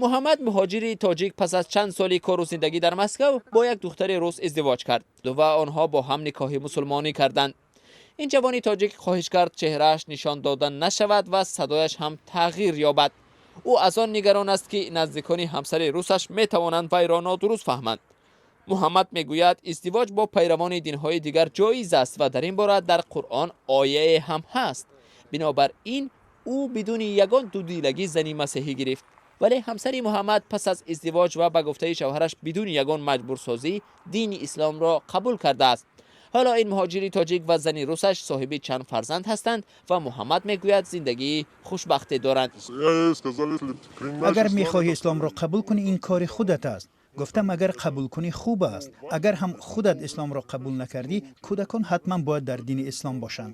Муҳаммад, муҳоҷири тоҷик, пас аз чанд соли кору зиндагӣ дар Москав бо як духтари рус издивоҷ кард ва онҳо бо ҳам никоҳи мусулмонӣ карданд. Ин ҷавони тоҷик хоҳиш кард, чеҳрааш нишон дода нашавад ва садояш ҳам тағйир ёбад. Ӯ аз он нигарон аст, ки наздикони ҳамсари русаш метавонанд вайро нодуруст фаҳманд. Муҳаммад мегӯяд, издивоҷ бо пайравони динҳои дигар ҷоиз аст ва дар ин бора дар Қуръон ояе ҳам ҳаст. Бинобар ин ӯ бидуни ягон дудилагӣ зани масеҳӣ гирифт. Вале ҳамсари Муҳаммад пас аз издивоҷ ва ба гуфтаи шавҳараш бидуни ягон маҷбурсозӣ дини исломро қабул кардааст. Ҳоло ин муҳоҷири тоҷик ва зани русаш соҳиби чанд фарзанд ҳастанд ва Муҳаммад мегӯяд, зиндагии хушбахте доранд. Агар мехоҳӣ исломро қабул кунӣ, ин кори худат аст. Гуфтам, агар қабул кунӣ, хуб аст. Агар ҳам худат исломро қабул накардӣ, кӯдакон ҳатман бояд дар дини ислом бошанд.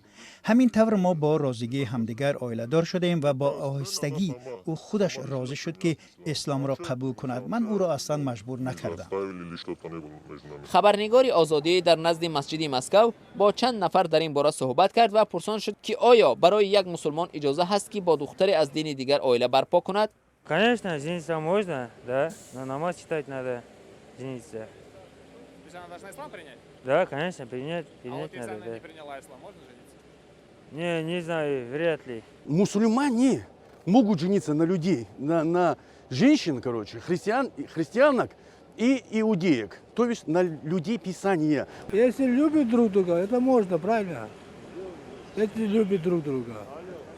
Ҳамин тавр мо бо розигии ҳамдигар оиладор шудаем ва бо оҳистагӣ ӯ худаш розӣ шуд, ки исломро қабул кунад. Ман ӯро аслан маҷбур накардам. Хабарнигори Озодӣ дар назди масҷиди Москав бо чанд нафар дар ин бора суҳбат кард ва пурсон шуд, ки оё барои як мусулмон иҷоза ҳаст, ки бо духтаре аз дини дигар оила барпо кунад? Конечно, жениться можно, да, но намаз читать надо, жениться. То есть она должна ислам принять? Да, конечно, принять, А принять вот если надо, она да. не приняла ислам, можно жениться? Не, не знаю, вряд ли. Мусульмане могут жениться на людей, на женщин, короче, христиан, христианок и иудеек, то есть на людей Писания. Если любят друг друга, это можно, правильно? Если любят друг друга.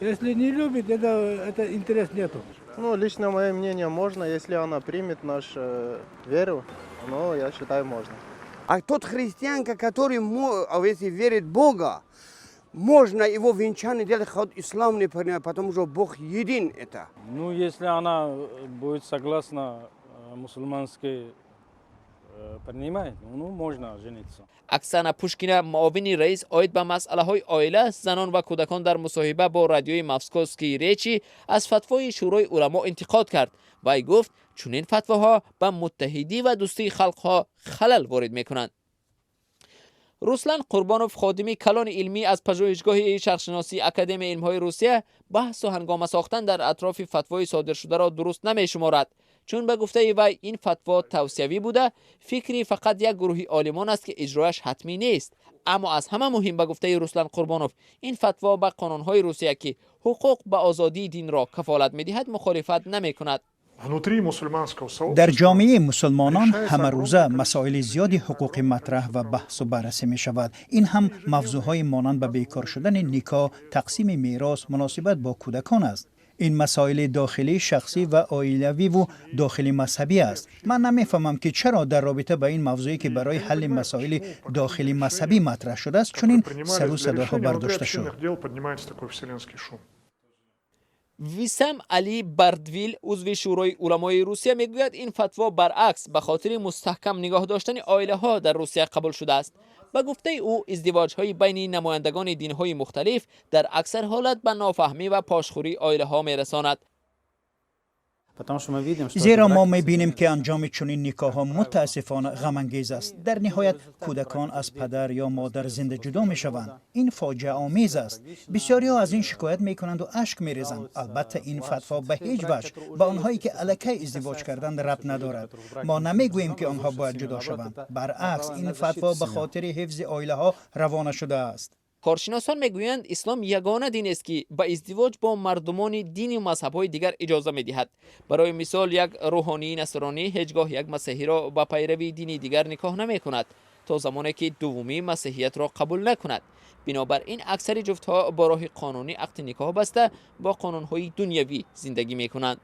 Если не любит, это интерес нету. Ну, лично мое мнение, можно, если она примет нашу веру, но я считаю, можно. А тот христианка, который, если верит в Бога, можно его венчание делать, хоть ислам не принимает, потому что Бог един это. Ну, если она будет согласна мусульманской принимает, ну, можно жениться. Оксана Пушкина, муовини раис оид ба масъалаҳои оила, занон ва кӯдакон, дар мусоҳиба бо радиои «Московские речи» аз фатвои Шӯрои уламо интиқод кард. Вай гуфт, чунин фатвоҳо ба муттаҳидӣ ва дӯстии халқҳо халал ворид мекунанд. Руслан Қурбонов, ходими калони илмӣ аз Пажӯҳишгоҳи шарқшиносии Академияи илмҳои Русия, баҳсу ҳангома сохтан дар атрофи фатвои содиршударо дуруст намешуморад, чун ба гуфтаи вай ин фатво тавсиявӣ буда, фикри фақат як гурӯҳи олимон аст, ки иҷрояш ҳатмӣ нест. Аммо аз ҳама муҳим, ба гуфтаи Руслан Қурбонов, ин фатво ба қонунҳои Русия, ки ҳуқуқ ба озодии динро кафолат медиҳад, мухолифат намекунад. Дар ҷомеаи мусулмонон ҳамарӯза масоили зиёди ҳуқуқӣ матраҳ ва баҳсу баррасӣ мешавад. Ин ҳам мавзӯъҳои монанд ба бекор шудани никоҳ, тақсими мерос, муносибат бо кӯдакон аст. Ин масоили дохилӣ, шахсӣ ва оилавиву дохили мазҳабӣ аст. Ман намефаҳмам, ки чаро дар робита ба ин мавзӯе, ки барои ҳалли масоили дохили мазҳабӣ матраҳ шудааст, чунин сару садоҳо бардошта шуд. Висам Али Бардвил, узви Шӯрои уламои Русия, мегӯяд, ин фатво баръакс ба хотири мустаҳкам нигоҳ доштани оилаҳо дар Русия қабул шудааст. Ба гуфтаи ӯ, издивоҷҳои байни намояндагони динҳои мухталиф дар аксар ҳолат ба нофаҳмӣ ва пошхӯрии оилаҳо мерасонад. Зеро мо мебинем, ки анҷоми чунин никоҳҳо мутаассифона ғамангез аст. Дар ниҳоят кӯдакон аз падар ё модар зинда ҷудо мешаванд. Ин фоҷиаомез аст. Бисёриҳо аз ин шикоят мекунанду ашк мерезанд. Албатта, ин фатво ба ҳеҷ ваҷҳ ба онҳое, ки аллакай издивоҷ карданд, рабт надорад. Мо намегӯем, ки онҳо бояд ҷудо шаванд. Баръакс, ин фатво ба хотири ҳифзи оилаҳо равона шудааст. Коршиносон мегӯянд, ислом ягона динест, ки ба издивоҷ бо мардумони дину мазҳабҳои дигар иҷоза медиҳад. Барои мисол, як рӯҳонии насронӣ ҳеҷ гоҳ як масеҳиро ба пайравии дини дигар никоҳ намекунад, то замоне ки дуввумӣ масеҳиятро қабул накунад. Бинобар ин аксари ҷуфтҳо бо роҳи қонунӣ ақди никоҳ баста, бо қонунҳои дунявӣ зиндагӣ мекунанд.